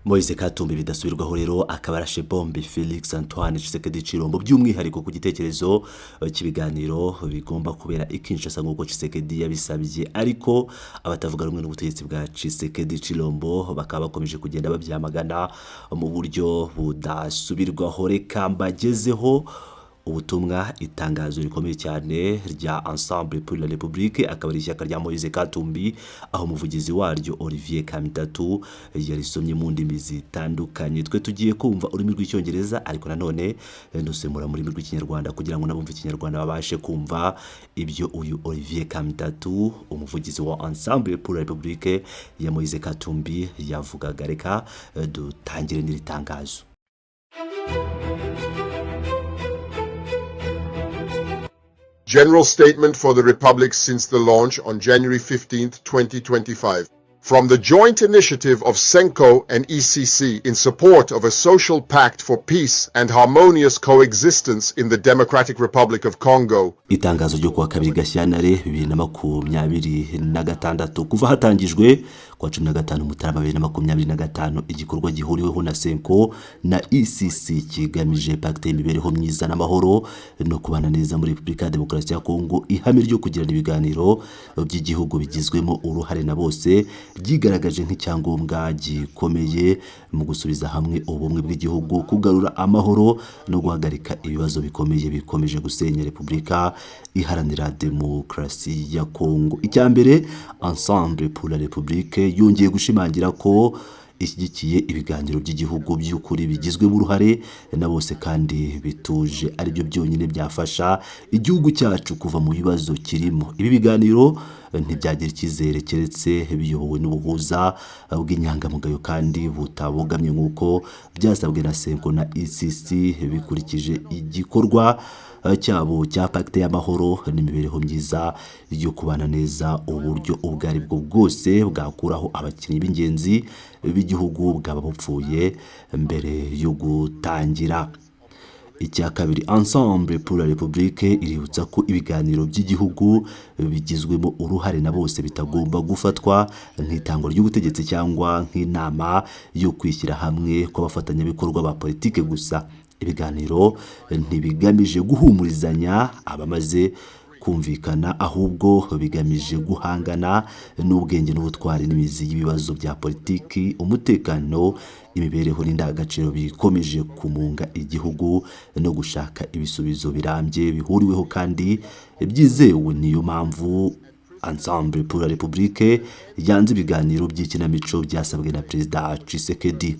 Moise Katumbi bidasubirwaho rero akaba arashe bombe Felix Antoine Tshisekedi Tshilombo, by'umwihariko ku gitekerezo cy'ibiganiro bigomba kubera i Kinshasa nk'uko Tshisekedi yabisabye. Ariko abatavuga rumwe n'ubutegetsi bwa Tshisekedi Tshilombo bakaba bakomeje kugenda babyamagana mu buryo budasubirwaho. Reka mbagezeho ubutumwa, itangazo rikomeye cyane rya Ensemble pour la République, akaba ari ishyaka rya Moise Katumbi, aho umuvugizi waryo Olivier Kamitatu yarisomye mu ndimi zitandukanye. Twe tugiye kumva ururimi rw'Icyongereza, ariko nanone ndusemura mu rurimi rw'Ikinyarwanda kugira ngo n'abumva Ikinyarwanda babashe kumva ibyo uyu Olivier Kamitatu, umuvugizi wa Ensemble pour la République ya Moise Katumbi, yavugaga. Reka dutangire n'iri tangazo. General Statement for the Republic since the launch on January 15, 2025. From the joint initiative of CENCO and ECC in support of a social pact for peace and harmonious coexistence in the Democratic Republic of Congo. Itangazo ryo kuwa 2 Gashyantare 2026. Kuva hatangijwe kuwa 15 Mutarama 2025 igikorwa gihuriweho na CENCO na ECC kigamije pacte y'imibereho myiza n'amahoro no kubana neza muri Repubulika ya Demokarasi ya Kongo, ihame ryo kugirana ibiganiro by'igihugu bigizwemo uruhare na bose ryigaragaje nk'icyangombwa gikomeye mu gusubiza hamwe ubumwe bw'igihugu, kugarura amahoro no guhagarika ibibazo bikomeye bikomeje gusenya Repubulika Iharanira Demokarasi ya Kongo. Icya mbere, Ensemble pour la République yongeye gushimangira ko ishyigikiye ibiganiro by'igihugu by'ukuri bigizwemo uruhare na bose kandi bituje, aribyo byonyine byafasha igihugu cyacu kuva mu bibazo kirimo. Ibi biganiro ntibyagira icyizere keretse biyobowe n'ubuhuza bw'inyangamugayo kandi butabogamye, nk'uko byasabwe na CENCO na ECC bikurikije igikorwa cyabo cya pacte y'amahoro n'imibereho myiza yo kubana neza. Uburyo ubwo ari bwo bwose bwakuraho abakinnyi b'ingenzi b'igihugu bwaba bupfuye mbere yo gutangira. Icya kabiri, Ensemble pour la République iributsa ko ibiganiro by'igihugu bigizwemo uruhare na bose bitagomba gufatwa nk'itangwa ry'ubutegetsi cyangwa nk'inama yo kwishyira hamwe kw'abafatanyabikorwa ba politike gusa. Ibiganiro ntibigamije guhumurizanya abamaze kumvikana, ahubwo bigamije guhangana n'ubwenge n'ubutwari n'imizi y'ibibazo bya politiki, umutekano, imibereho n'indangagaciro bikomeje kumunga igihugu, no gushaka ibisubizo birambye bihuriweho kandi byizewe. Niyo mpamvu Ensemble pour la République yanze ibiganiro by'ikinamico byasabwe na Perezida Tshisekedi.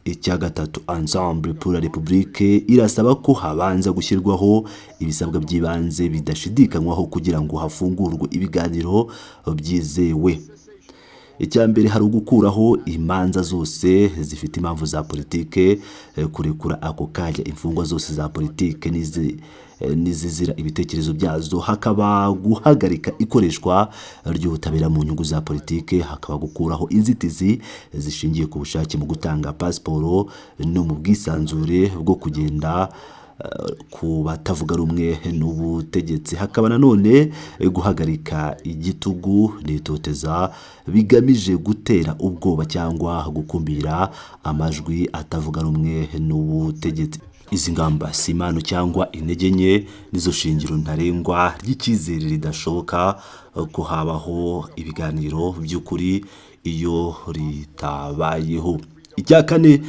Icya gatatu, Ensemble pour la République irasaba ko habanza gushyirwaho ibisabwa by'ibanze bidashidikanywaho kugira ngo hafungurwe ibiganiro byizewe. Icya mbere, hari ugukuraho imanza zose zifite impamvu za politike, kurekura ako kanya imfungwa zose za politike n'izizira ibitekerezo byazo, hakaba guhagarika ikoreshwa ry'ubutabera mu nyungu za politike, hakaba gukuraho inzitizi zishingiye ku bushake mu gutanga pasiporo no mu bwisanzure bwo kugenda ku batavuga rumwe n'ubutegetsi, hakaba nanone guhagarika igitugu n'itoteza bigamije gutera ubwoba cyangwa gukumira amajwi atavuga rumwe n'ubutegetsi. Izi ngamba si impano cyangwa intege nke, nizo shingiro ntarengwa ry'icyizere ridashoboka ko habaho ibiganiro by'ukuri iyo ritabayeho. Icya kane,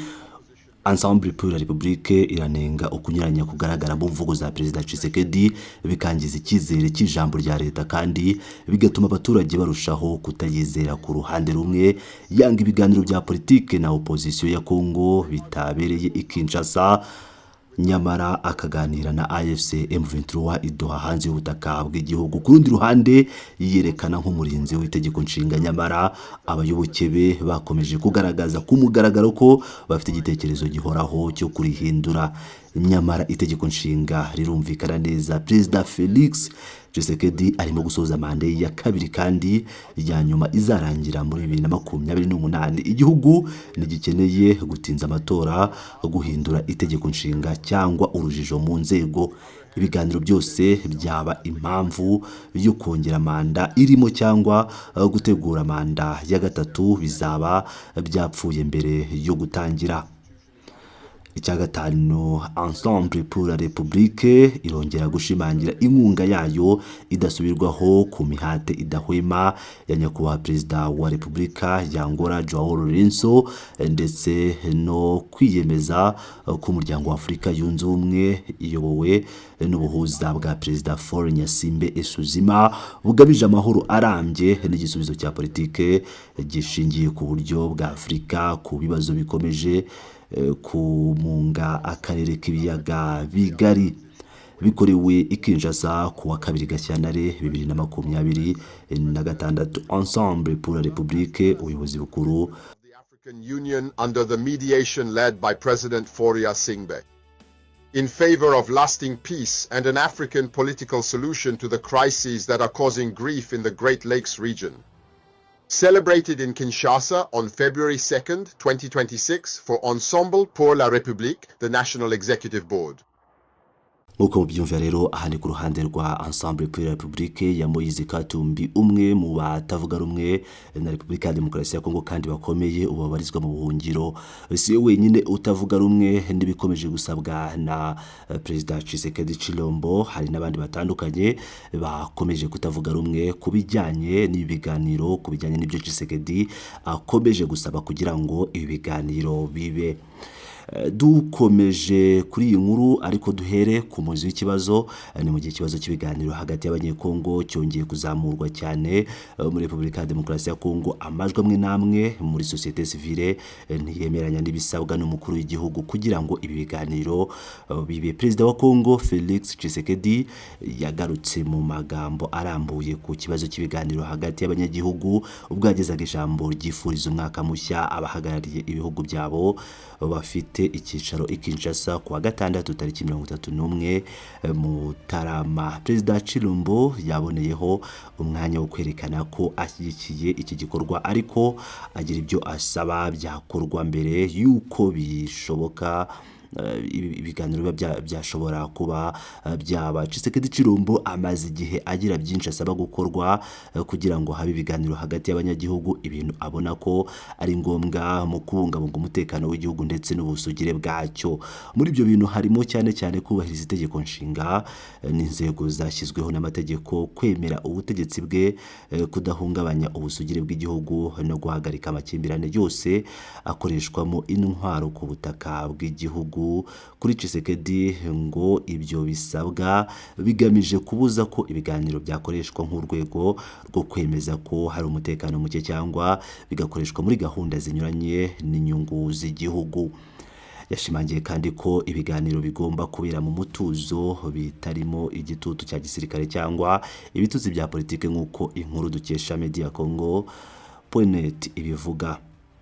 Ensemble pour la République iranenga ukunyuranya kugaragara mu mvugo za Perezida Tshisekedi, bikangiza icyizere cy'ijambo rya leta kandi bigatuma abaturage barushaho kutayizera. Ku ruhande rumwe, yanga ibiganiro bya politike na opposition ya Congo bitabereye i Kinshasa, nyamara akaganira na AFC M23 i Doha hanze y'ubutaka bw'igihugu. Ku rundi ruhande, yiyerekana nk'umurinzi w'itegeko nshinga, nyamara abayoboke be bakomeje kugaragaza ku mugaragaro ko bafite igitekerezo gihoraho cyo kurihindura. Nyamara itegeko nshinga rirumvikana neza. Perezida Felix Tshisekedi arimo gusoza manda ye ya kabiri kandi ya nyuma izarangira muri 2028. Igihugu ntigikeneye gutinza amatora, guhindura itegeko nshinga cyangwa urujijo mu nzego. Ibiganiro byose byaba impamvu yo kongera manda irimo cyangwa gutegura manda ya gatatu bizaba byapfuye mbere yo gutangira. Icya gatanu, Ensemble pour la République irongera gushimangira inkunga yayo idasubirwaho ku mihate idahwema ya Nyakubahwa Perezida wa Repubulika ya Angola Joao Lourenço, ndetse no kwiyemeza k'Umuryango wa Afurika Yunze Ubumwe iyobowe n'ubuhuza bwa Perezida Faure Gnassingbe Essozimna, bugamije amahoro arambye n'igisubizo cya politike gishingiye ku buryo bwa Afurika ku bibazo bikomeje kumunga akarere k'Ibiyaga Bigari. Bikorewe i Kinshasa ku wa 2 Gashyantare 2026. Ensemble pour la République, ubuyobozi bukuru. The African Union under the mediation led by President Faure Gnassingbe, in favor of lasting peace and an African political solution to the crises that are causing grief in the Great Lakes region. Celebrated in Kinshasa on February 2nd, 2026, for Ensemble pour la République, the National Executive Board. Nk'uko mubyumva rero, aha ni ku ruhande rwa Ensemble pour la République ya Moïse Katumbi, umwe mu batavuga rumwe na Repubulika ya Demokarasi ya Kongo kandi bakomeye, ubu babarizwa mu buhungiro. Si we wenyine utavuga rumwe n'ibikomeje gusabwa na Perezida Tshisekedi Tshilombo, hari n'abandi batandukanye bakomeje kutavuga rumwe ku bijyanye n'ibi biganiro, ku bijyanye n'ibyo Tshisekedi akomeje gusaba kugira ngo ibi biganiro bibe. Dukomeje kuri iyi nkuru, ariko duhere ku muzi w'ikibazo. Ni mu gihe ikibazo cy'ibiganiro hagati y'Abanyekongo cyongeye kuzamurwa cyane muri Repubulika ya Demokarasi ya Kongo, amajwi amwe n'amwe muri sosiyete sivile ntiyemeranya n'ibisabwa n'umukuru w'igihugu kugira ngo ibi biganiro bibe. Perezida wa Kongo Felix Tshisekedi yagarutse mu magambo arambuye ku kibazo cy'ibiganiro hagati y'abanyagihugu ubwo yagezaga ijambo ryifuriza umwaka mushya abahagarariye ibihugu byabo bafite icyicaro i Kinshasa ku wa gatandatu tariki 31 Mutarama. Perezida Tshilombo yaboneyeho umwanya wo kwerekana ko ashyigikiye iki gikorwa, ariko agira ibyo asaba byakorwa mbere y'uko bishoboka ibiganiro biba byashobora kuba byaba. Tshisekedi Tshilombo amaze igihe agira byinshi asaba gukorwa kugira ngo habe ibiganiro hagati y'abanyagihugu, ibintu abona ko ari ngombwa mu kubungabunga umutekano w'igihugu ndetse n'ubusugire bwacyo. Muri ibyo bintu harimo cyane cyane kubahiriza itegeko nshinga n'inzego zashyizweho n'amategeko, kwemera ubutegetsi bwe, kudahungabanya ubusugire bw'igihugu no guhagarika amakimbirane yose akoreshwamo intwaro ku butaka bw'igihugu. Kuri Tshisekedi ngo ibyo bisabwa bigamije kubuza ko ibiganiro byakoreshwa nk'urwego rwo kwemeza ko hari umutekano muke cyangwa bigakoreshwa muri gahunda zinyuranye n'inyungu z'igihugu. Yashimangiye kandi ko ibiganiro bigomba kubera mu mutuzo, bitarimo igitutu cya gisirikare cyangwa ibitutsi bya politiki, nk'uko inkuru dukesha Media Congo net ibivuga.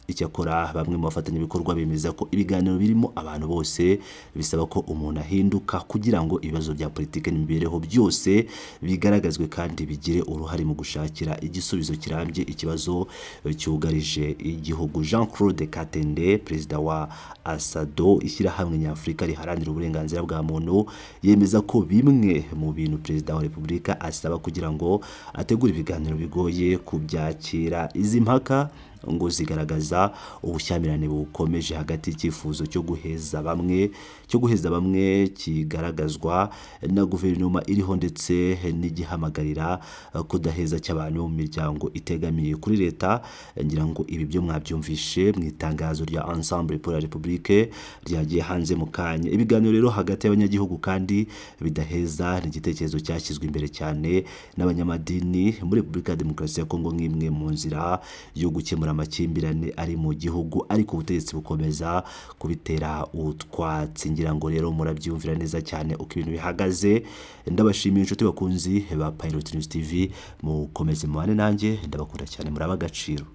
Icyakora bamwe mu bafatanyabikorwa bemeza ko ibiganiro birimo abantu bose bisaba ko umuntu ahinduka kugira ngo ibibazo bya politiki n'imibereho byose bigaragazwe kandi bigire uruhare mu gushakira igisubizo kirambye ikibazo cyugarije igihugu. Jean Claude Katende, perezida wa ASADHO, ishyirahamwe nyafurika riharanira uburenganzira bwa muntu, yemeza ko bimwe mu bintu Perezida wa Repubulika asaba kugira ngo ategure ibiganiro bigoye kubyakira. Izi mpaka ngo zigaragaza ubushyamirane bukomeje hagati y'icyifuzo cyo guheza bamwe kigaragazwa na guverinoma iriho ndetse n'igihamagarira kudaheza cy'abantu mu miryango itegamiye kuri leta. Ngira ngo ibi byo mwabyumvishe mu itangazo rya Ensemble pour la République ryagiye hanze mu kanya. Ibiganiro rero hagati y'abanyagihugu kandi bidaheza ni igitekerezo cyashyizwe imbere cyane n'abanyamadini muri Repubulika ya Demokarasi ya Kongo nk'imwe mu nzira yo gukemura amakimbirane ari mu gihugu, ariko ubutegetsi bukomeza kubitera utwatsi. Ngira ngo rero murabyumvira neza cyane uko ibintu bihagaze. Ndabashimiye, inshuti bakunzi ba Pilot News TV, mukomeze mubane nanjye, ndabakunda cyane, muraba agaciro.